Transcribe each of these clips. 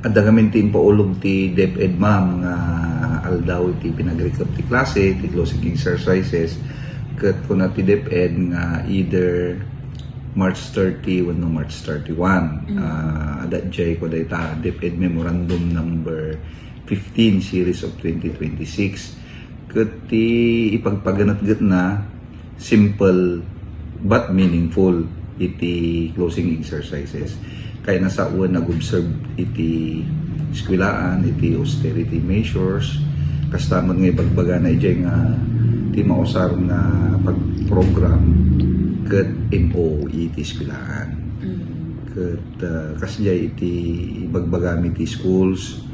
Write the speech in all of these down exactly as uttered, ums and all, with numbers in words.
Adda ngamin ti impaulog ti DepEd, ma'am, nga aldaw iti pinagrekap ti klase, ti closing exercises, ket kuna ti DepEd nga either March thirty wenno March thirty-one. Mm. Ah, adda jay ko dayta DepEd Memorandum Number fifteen, Series of twenty twenty-six. Ket ti ipagpaganetgetna, simple but meaningful iti closing exercises. Kayatna sawen nag-observe iti eskuelaan, iti austerity measures. Kasta met nga ibagbagana idiay nga ti mausar nga pagprogram ket M O E iti eskuelaan. Mm. Ket, ah, kasdiay iti ibagbagami iti schools,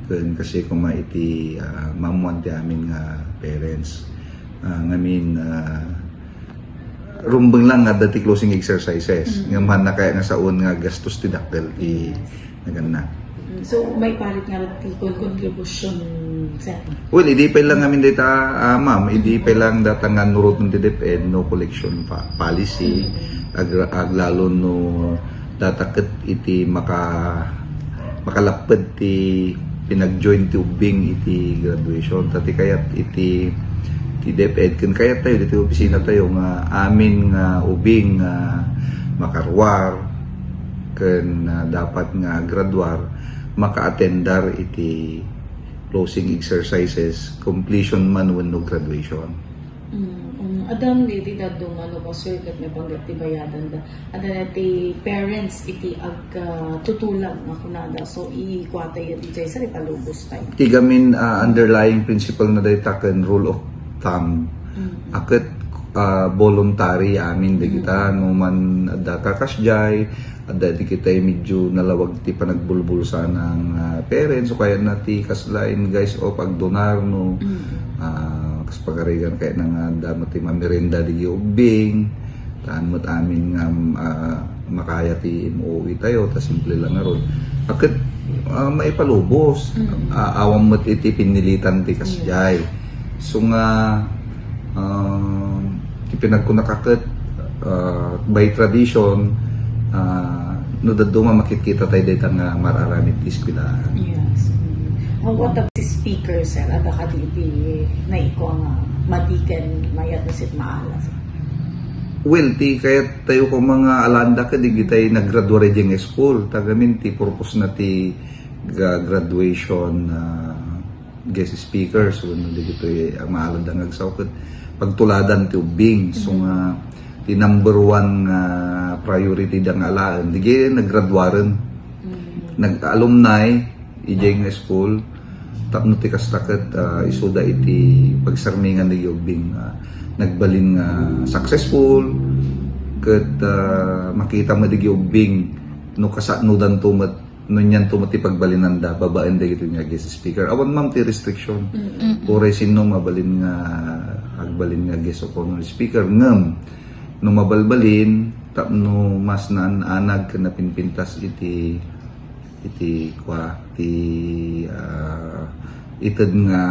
ken kasi koma iti, ah, maammuan ti amin nga parents. Ah, ngamin, ah, rumbeng lang nga adda ti closing exercises. Mm. Ngem haanna kaya nga saon nga gastos ti dakkel ti naganna. Mm. So, maiparit nga ti kon-, kontribusyun, sir? Well, idi pay lang amin dayta, ah, ma'am, idi pay lang dayta nga nuroten ti DepEd, no collection pa-, policy, Mm. agra-, aglalo no dayta ket iti maka-, makalapped ti pinag-join ti ubbing iti graduation. Ta ti kayat iti, ti DepEd, ken kayat tayo, ditoy opisina tayo, nga amin nga ubing nga makaruar, ken, ah, dapat nga graduar, maka-attendar iti closing exercises, completion man wenno graduation. Mm, um, adda daydi dadduma no ba, sir, ket maipagat ti bayadanda. Adda ti parents iti ag-, ah, tutulag nga kunada. So, ikuatayo diay, sir, ipalubos tayo. Ti gamin, ah, underlying principle na dayta ken rule of thumb. Mm. A ket, ah, voluntary amin dagita, Mm. no man adda kakasdiay, adda dagitay medyo nalawag ti panagbulbulsana nga parents, o kayatna ti kasla in guise of agdonar, no, Mm. ah, kas pagarigan kayatna nga adda met ti mamerenda dagiti ubbing, taan met amin nga, ah, makaya ti M O E tayo, ta simple lang ngarud. A ket, ah, maipalubos, Mm. ah, awan met iti pinnilitan ti kasdiay. Yes. So nga, ah, ti pinagkunak a ket, ah, by tradition, ah, no dadduma makitkita tayo dayta nga mar-aramid ti eskuelaan. Yes. Mm. How about the speaker, sir? Adda kadi iti naikua nga madi ken mayat no sit maala, sir? Well, ti kayat tayo ko mga alanda ket digitay naggraduar idiay nga school. Ta gamin ti purpose na ti ga-, graduation, ah, guest speakers wenno dagitoy a maalada nga agsaw ket pagtuladan ti ubbing. So nga ti number one nga priority da nga alaen, dagiti naggraduaren. Mm. Nag-alumni idiay nga school, tapno ti kasta ket, ah, isuda iti pagsarmingan dagiti ubbing, ah, nagbalin nga successful, ket, ah, makita met dagiti ubbing no kasanodanto met no nianto met ti pagbalinanda babaen dagitoy nga guest speaker. Awan, ma'am, ti restriction. Mm. Uray sinno mabalin nga agbalin nga guest of honor speaker. Ngem, no mabalbalin, tapno mas naan-anag ken napinpintas iti, iti kua, ti, ah, ited nga,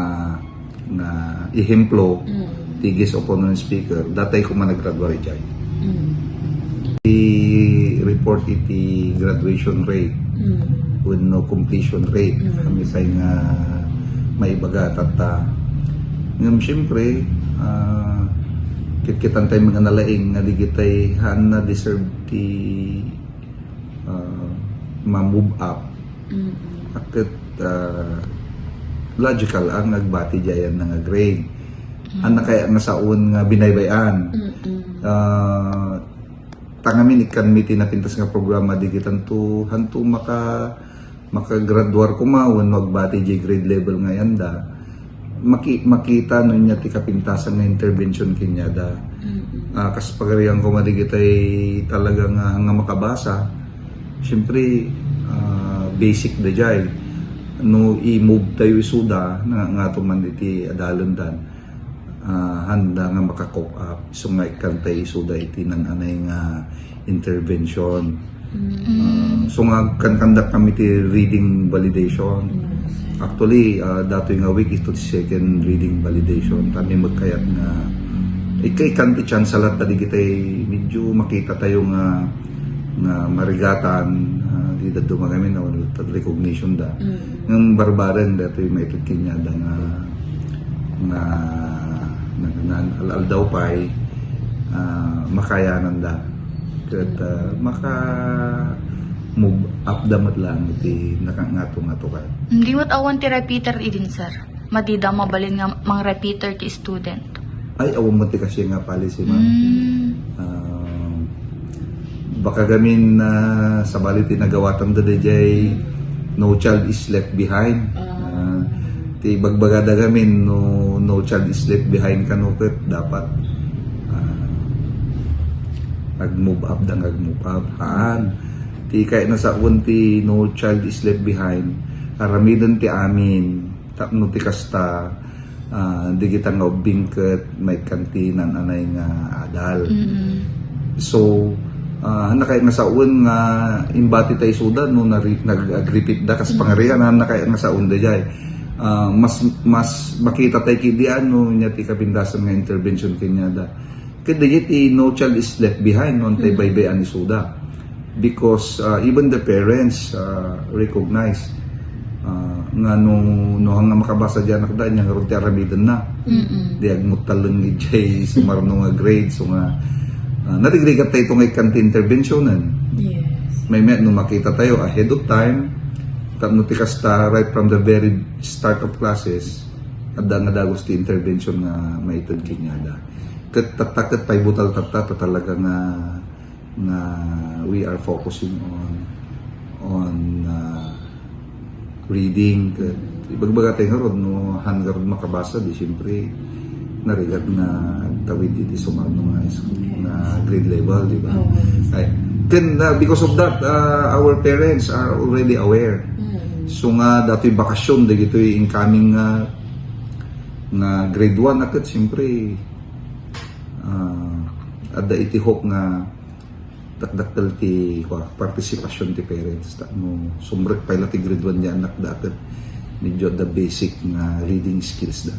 nga ehemplo Mm. ti guest of honor speaker, datay koma naggraduar idiay. Mm. Ti report iti graduation rate Mm. wenno completion rate, Mm. kami say nga maibaga tatta. Ngem, siyempre, ah, kitkitan tayo nga nalaing nga digitay haan na deserve ti, ah, ma-move up. Mm. Ket, ah, logical ang agbati diay nga grade. Mm. Haan na kaya nga saon nga binaybay-an. Mm-mm. Ah, ta ngamin ikkanmi ti napintas nga programa, digitanto, hanto maka-, makagraduar koma wenno agbati diay grade level nga yanda. Maki-, makita no ania ti kapintasan nga intervention kaniada. Mm-mm. Ah, kas pagarigan koma digitay talaga nga, nga makabasa, siyempre, ah, basic da jay. No i-move tayo isuda, nga, nga to man iti adalandan, ah, handa nga maka-cope up. So nga ikkantay isuda iti naan-anay nga intervention. Mm. Ah, so nga agkankandak kami ti reading validation. Yes. Actually, ah, datoy nga week ito ti second reading validation. Kami magkayat nga ikka-ikkan ti chance latta digitay medyo makita tayo nga, nga marigatan, ah, Di dadduma kami na wala recognition da. Mm. Ngem barbareng datoy maited kaniada nga, nga, nga, nga al-aldaw pay, ah, makayanan da. Ket, ah, maka-move up da met lang iti nakangato-ngato ka. Di met awan ti repeater idin, sir? Madida mabalin nga mang-repeater ti student? Ay, awan met ti kasi nga policy, ma'am. Mm. Ah, baka gamin, ah, sabali ti nagawatan da dayjay no child is left behind. Ah. Ah, ti bagbagada gamin no, no child is left behind kano ket dapat, ah, ag-move up da nga ag-move up. Haan. Ti kayat nga sawen ti no child is left behind, aramiden ti amin. Tapno ti kasta, ah, dagita nga ubbing ket maikkan ti naan-anay nga adal. Mm. So, ah, nakayat nga sawen nga imbati tay isuda no nari-, nag-, nag-repeat da kas, mm, pangarigan, ah, nakayat nga sawen dayjay. Ah, mas, mas makita tay kidi no ania ti kapindasan nga intervention kaniada. Ket dayjay ti no child is left behind, no, tay, mm, baybay-an isuda. Because, uh, even the parents, uh, recognize, uh, nga no, no, nga makabasa diay anakda, ania ngarud ti aramidenna. Mm-mm. Di agmuttaleng idiay sumarno nga grade, so nga, uh, narigrigat tayo itong ikan ti interventionan. Yes. Maymayat no makita tayo ahead of time, tapno ti kasta right from the very start of classes, adda nga dagus ti intervention nga maited kaniada. Ket tatta ket pivotal tatta, ta talaga nga, nga we are focusing on, on, uh, reading. Ket ibagbaga tayo ngarud, no, haan ngarud makabasa, di siyempre, narigat nga agtawid iti sumarno nga school, nga grade level, di ba? Oo. Ay, ken, uh, because of that, uh, our parents are already aware. Mm. So nga, datoy bakasyon, dagitoy incoming nga, nga grade one, a ket siyempre, ah, adda iti hope nga dakdakkel ti, kua, partisipasyon ti parents. Ta no sumrek pay la ti grade one diay anakda ket medyo adda basic nga reading skills da.